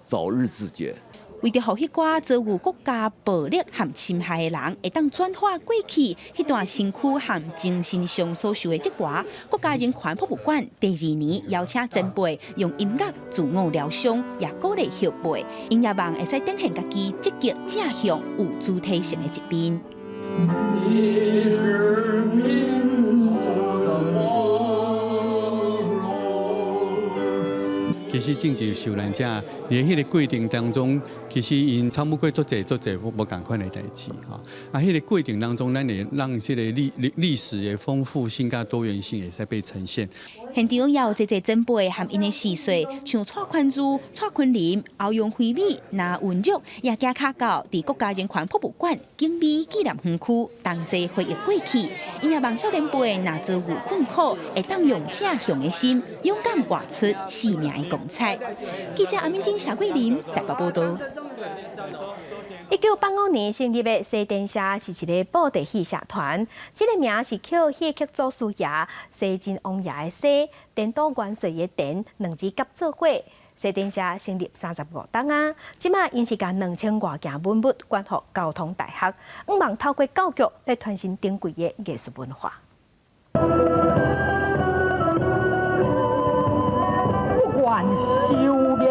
早日自覺。為著予彼寡遭遇國家暴力和侵害的人，會當轉化過去彼段身軀和精神上所受的折磨，國家人權博物館第二年邀請前輩用音樂自我療傷，也鼓勵後輩，𪜶也望會使展現家己積極正向有主體性的一面。你是民族的光榮。其實政治受難者佇彼個過程當中，其實𪜶參與過足濟足濟無仝款的代誌吼。啊，彼個過程當中，咱會讓這個歷史的豐富性佮多元性會使被呈現。現場也有濟濟前輩和𪜶的逝世，像蔡寬珠、蔡坤林、歐陽菲美、林文玉，也行跤到佇國家人權博物館景美紀念園區，同齊回憶過去。𪜶也望少年輩若遭遇困苦，會當用正向的心，勇敢活出生命的光彩。記者阿敏晶、謝桂林台北報道。1985年成立的西電社是一个布袋戲社團，這个名是抾戲曲祖師爺西晉王爺的西，顛倒元帥的電，兩字夾做伙。西電社成立35冬啊，這馬𪜶是共2000外件文物捐予交通大學，向望透過教育來傳承珍貴的藝術文化。不管修煉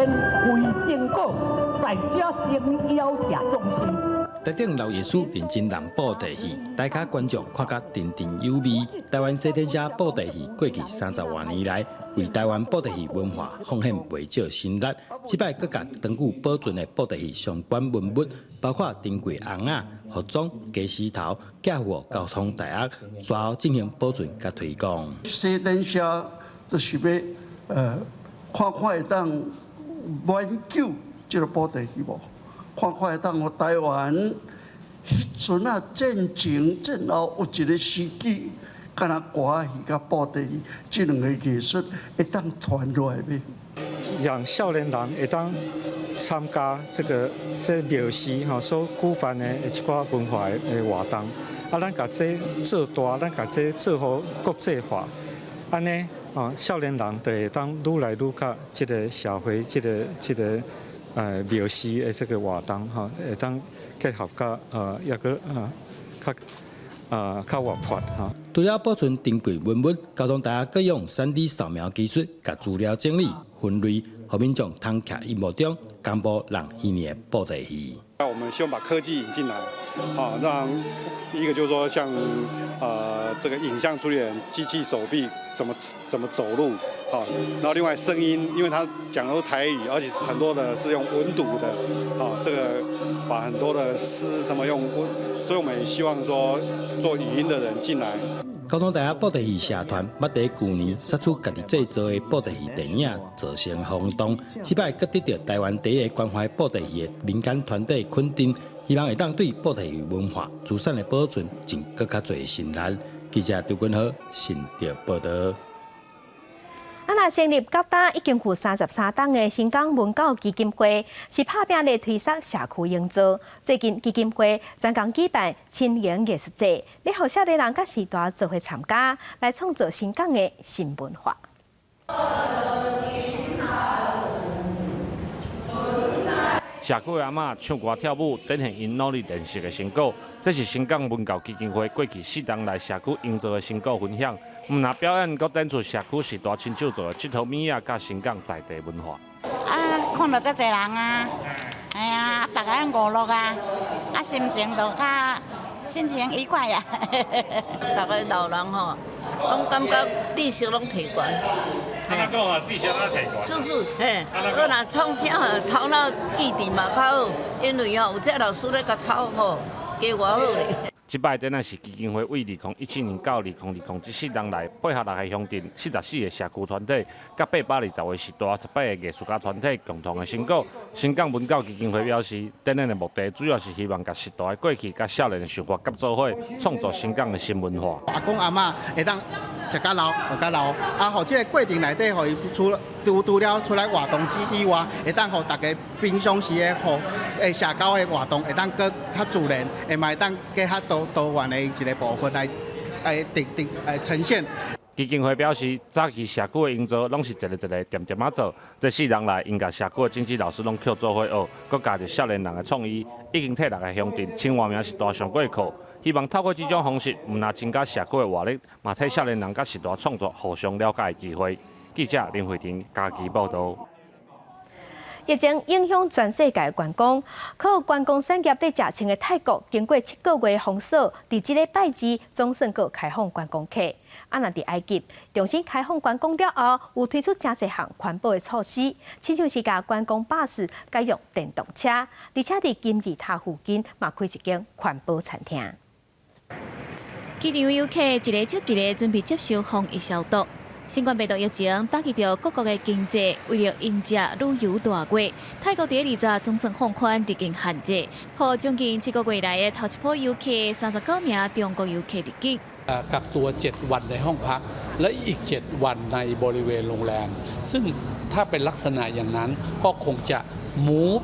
為正果，在這先要食眾生。台頂老藝師認真人布袋戲，台跤觀眾看甲津津有味。台灣西電社布袋戲過去30外年來，為台灣布袋戲文化奉獻袂少心力。這擺閣共長久保存的布袋戲相關文物，包括珍貴尪仔、服裝、家私頭，寄予交通大學，煞後進行保存佮推廣。西電社就是欲看看會當挽救這个布袋戲無？看看會當予台灣彼陣啊戰前戰後有一个時期，敢若歌仔戲佮布袋戲這兩个藝術會當傳落來欲？讓少年人會當參加這个這廟寺吼所舉辦的一寡文化的活動，啊，咱共這做大，咱共這做予國際化，按呢哦，少年人就會當愈來愈佮這个社會，這个廟寺的這个活動吼，會當結合佮抑閣較活潑吼。除了保存珍貴文物，交通大學閣用3D 掃描技術，共資料整理分類，予民眾通徛螢幕中公布人彼年的布袋戲。那我們希望把科技引進來，好，讓第一個就是說，像這個影像處理人、機器手臂怎麼走路，好，然後另外聲音，因為他講的都台語，而且是很多的是用文讀的，好，這個把很多的詩什麼用文，所以我們也希望說做語音的人進來。交通大學布袋戲社團捌佇舊年殺出家己製作的布袋戲電影，造成轟動。這擺閣得著台灣第一个關懷布袋戲的民間團體肯定，希望會當對布袋戲文化資產的保存盡閣較濟心力。記者張君豪新竹報導。啊！若成立到今已經有33冬的新港文教基金會，是拍拚咧推捒社區營造。最近基金會專工舉辦青年藝術節，欲予少年人佮序大做伙參加，來創造新港的新文化。社區的阿嬤唱歌跳舞，展現𪜶努力練習的成果。這是新港文教基金會過去4冬來社區營造的成果分享。毋但表演，閣展出社區序大親手做的𨑨迌物仔，佮新港在地文化。啊，看著遮濟人啊，哎呀，逐家攏娛樂啊，啊，心情就較心情愉快啊。逐个老人吼，攏感覺知識攏提懸。按怎講啊？知識攏提懸。知識嘿，我若創啥頭腦記佇嘛較好，因為吼有這老師咧共操吼，加偌好咧。這擺展覽是基金會為2017年到2020這四年來，配合六個鄉鎮、44個社區團體，佮820個時代、18個藝術家團體共同的成果。新港文教基金會表示，展覽的目的主要是希望共時代的過去佮少年的想法結做伙，創造新港的新文化。阿公阿嬤會當食較老，活較老，啊，予這個過程內底，予伊除了出來活動之以外，會當予大家平常時的予社交的活動，會當閣較自然，會嘛會當閣較多元的一個部分來呈現。基金會表示，早期社區的營造攏是一个一个恬恬仔做，這四年來，𪜶佮社區的政治老師攏抾做伙學，閣加入少年人的創意，已經替六个鄉鎮千外名序大上過課。希望透過這種方式，毋但增加社區的活力，嘛替少年人佮序大創作互相了解的機會。記者林慧婷嘉義報導。疫情影響全世界觀光，靠觀光產業咧食穿的泰國，經過7個月封鎖，佇這禮拜二總算閣開放觀光客。啊，若佇埃及重新開放觀光了後，有推出誠濟項環保的措施，親像是共觀光巴士改用電動車，而且佇金字塔附近嘛開一間環保餐廳。機場遊客一个接一个準備接受防疫消毒。新冠病毒疫情打擊著各國的經濟，為著迎接旅遊大月，泰國佇20總算放寬入境限制，予將近7個月來的頭一波遊客39名中國遊客入境。 กักตัว 7 วันในห้องพัก และอีก 7 วันในบริเวณโรงแรม ซึ่งถ้าเป็นลักษณะอย่างนั้นก็คงจะ move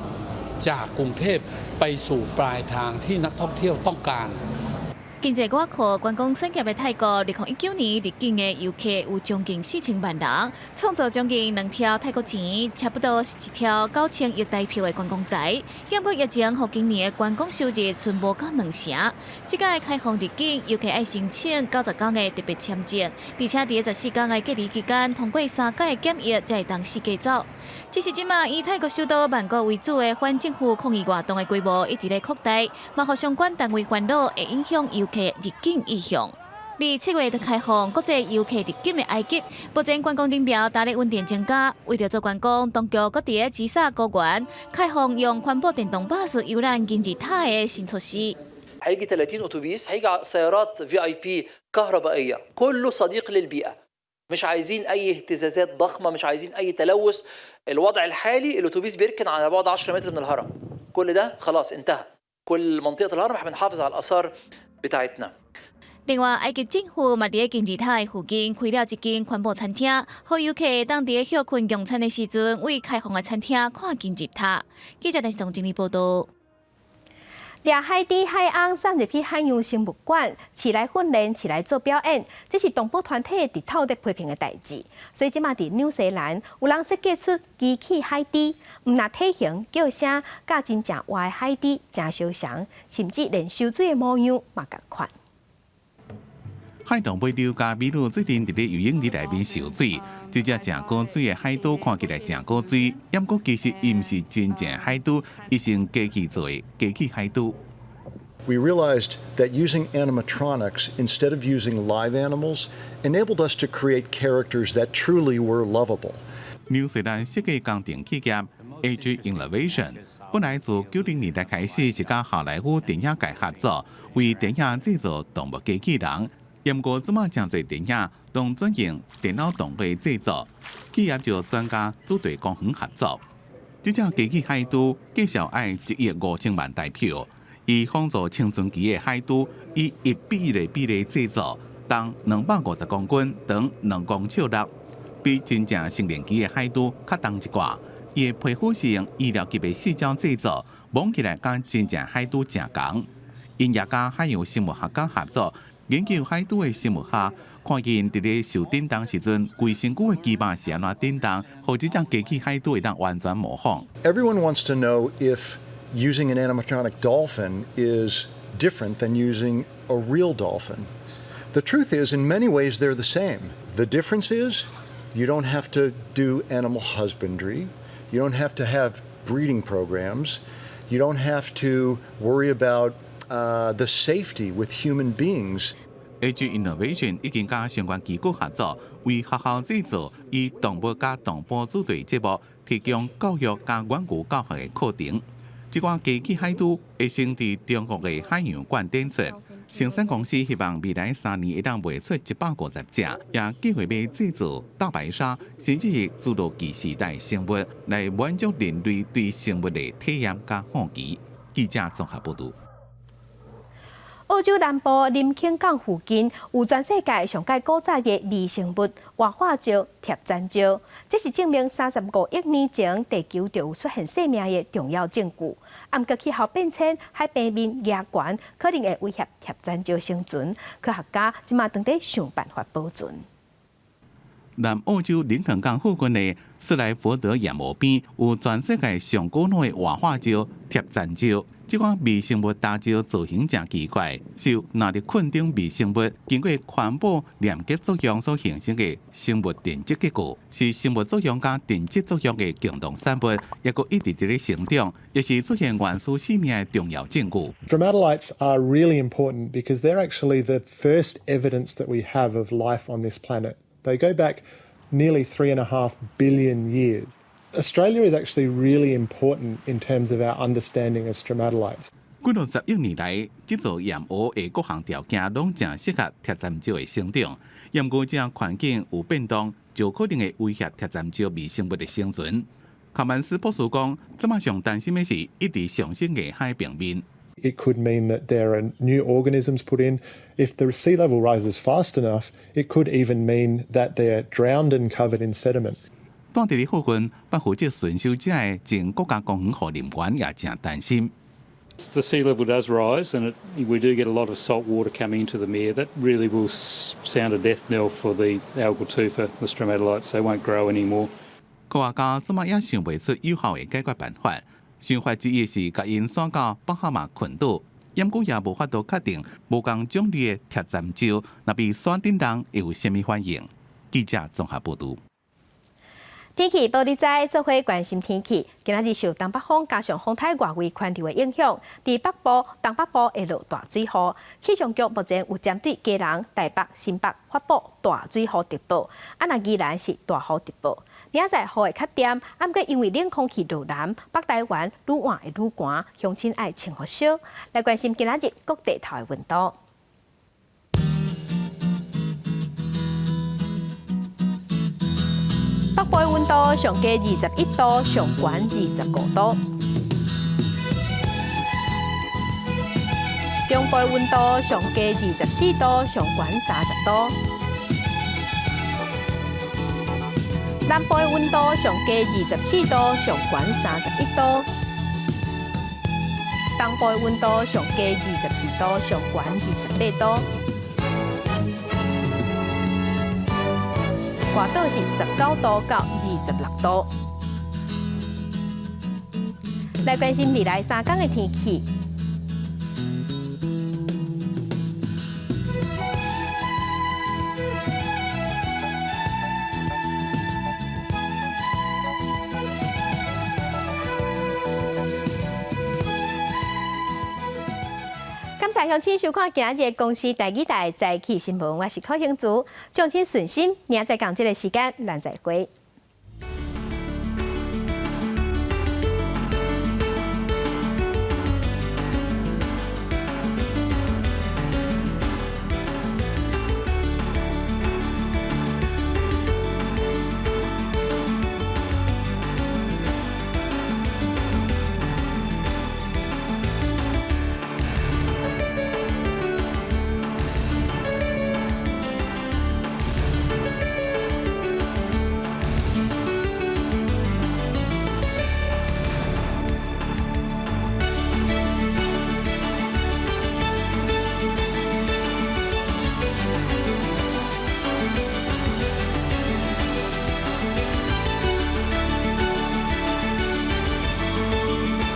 จากกรุงเทพไปสู่ปลายทางที่นักท่องเที่ยวต้องการ 經濟倚靠觀光產業的泰國，2019年入境的遊客有將近4000萬人，創造將近2兆泰國錢，差不多是1兆9000億台幣的觀光財。不過疫情予今年的觀光收入賰無到兩成。這擺開放入境，遊客愛申請90天的特別簽證，而且佇14天的隔離期間，通過三擺檢疫才會當四界走。只是這馬以泰國首都曼谷為主的反政府抗議活動的規模一直咧擴大，嘛予相關單位煩惱會影響遊客入境意向。佇7月就開放國際遊客入境的埃及，目前觀光人潮逐日穩定增加。為著做觀光，當局閣佇吉薩高原開放用環保電動巴士遊覽金字塔的新措施。 هيجي 30 اتوبيس، هيجي سيارات VIP كهربائيه، كله صديق للبيئه. مش عايزين اي اهتزازات ضخمه، مش عايزين اي تلوث. الوضع الحالي الاتوبيس بيركن على بعد 10 متر من الهرم، كل ده خلاص انتهى. كل منطقه الهرم احنا بنحافظ على الاثار بتاعتنا. 另外，埃及政府嘛佇咧金字塔的附近開了一間環保餐廳，予遊客當佇咧歇睏用餐的時陣，對開放的餐廳看金字塔。記者電視總經理報道。掠海豬海翁送入去海洋生物館，飼來訓練，飼來做表演，這是動保團體日頭咧批評的代誌。所以這馬佇紐西蘭有人設計出機器海豬，毋但體型、叫聲，佮真正活的海豬誠相像，甚至連泅水的模樣嘛仝款。海豚尾溜佮美女最近佇咧游泳池內面泅水，這隻誠古錐的海豬看起來誠古錐，毋過其實伊毋是真正海豬，伊是用機器做的機器海豬。 We realized that using animatronics instead of using live animals enabled us to create characters that truly were lovable. 紐西蘭設計工程企業 AG Innovation 本來自90年代開始是佮好萊塢電影界合作，為電影製造動物機器人。毋過這馬誠濟電影攏轉用電腦動畫製作，企業就轉佮主題公園合作。這隻機器海豬價數愛1億5000萬台幣，伊仿造青春期的海豬，以1比1的比例製作，重250公斤，長2公尺6，比真正成年期的海豬較重一寡。伊的皮膚是用醫療級的矽膠製作，摸起來佮真正海豬誠仝。𪜶也佮海洋生物學家合作，研究海豬的生物學，看𪜶佇咧受振動時陣，規身軀的肌肉是按怎振動，予這隻機器海豬會當完全模仿。 Everyone wants to know if using an animatronic dolphin is different than using a real dolphin. The truth is, in many ways, they're the same. The difference is you don't have to do animal husbandry, you don't have to have breeding programs, you don't have to worry about the safety with human beings. AG Innovation 已經佮相關機構合作，為學校製造以動物佮動保主題節目，提供教育佮遠距教學的課程。這款機器海豬會先佇中國的海洋館展出，生產公司希望未來3年會當賣出150隻，也計劃欲製造大白鯊，甚至是侏羅紀時代生物，來滿足人類對生物的體驗佮好奇。記者綜合報導。澳洲南部林肯港附近有全世界上蓋古早的微生物活化石鐵砧礁，這是證明35億年前地球就有出現生命的重要證據。毋過氣候變遷、海平面加懸，可能會威脅鐵砧礁生存。科學家這馬正佇想辦法保存。南澳洲林肯港附近的斯萊福德鹽湖邊，有全世界上古老的活化石鐵砧礁。這款微生物礁石造型誠奇怪，是由納入菌等微生物經過環保連結作用所形成的生物沉積結構，是生物作用佮沉積作用的共同產物，抑閣一直佇咧成長，也是出現原始生命的重要證據。 Stromatolites are really important because they're actually the first evidence that we have of life on this planet. They go back nearly 3.5 billion years. Australia is actually really important in terms of our understanding of stromatolites. 幾落十億年來，這座鹽湖的各項條件攏誠適合鐵砧礁的生長。毋過這環境有變動，就可能會威脅鐵砧礁微生物的生存。卡曼斯博士講，這馬上擔心的是一直上升的海平面。 It could mean that there are new organisms put in. If the sea level rises fast enough, it could even mean that they're drowned and covered in sediment. 蹛佇咧附近，捌負責巡守這个前國家公園護林員也誠擔心。 The sea level does rise, and we do get a lot of salt water coming into the mere. That really will sound a death knell for the algal tufa, the stromatolites. They won't grow anymore. 科學家這馬也想袂出有效的解決辦法。想法之一是共𪜶徙到巴哈馬群島，毋過也無法度確定無仝種類的鐵砧礁，若被徙轉人會有啥物反應。記者綜合報導。天氣報你知，做伙關心天氣。今仔日受東北風加上風台外圍環流的影響，佇北部、東北部會落大水雨。氣象局目前有針對基隆、台北、新北發布大水雨特報，啊，若宜蘭是大雨特報。明仔載雨會較恬，啊，毋過因為冷空氣落南，北台灣愈晚會愈寒，鄉親愛穿予少。來關心今仔日各地頭的溫度。北部的溫度上低21度，上懸25度。中部的溫度上低24度，上懸30度。南部的溫度上低24度，上懸31度。東部的溫度上低22度，上懸28度。外島是19度到26度。來關心未來3工的天氣。感謝鄉親收看今日的公視台語台早起新聞，我是柯興竹，祝親順心，明仔載仝這个時間，咱再會。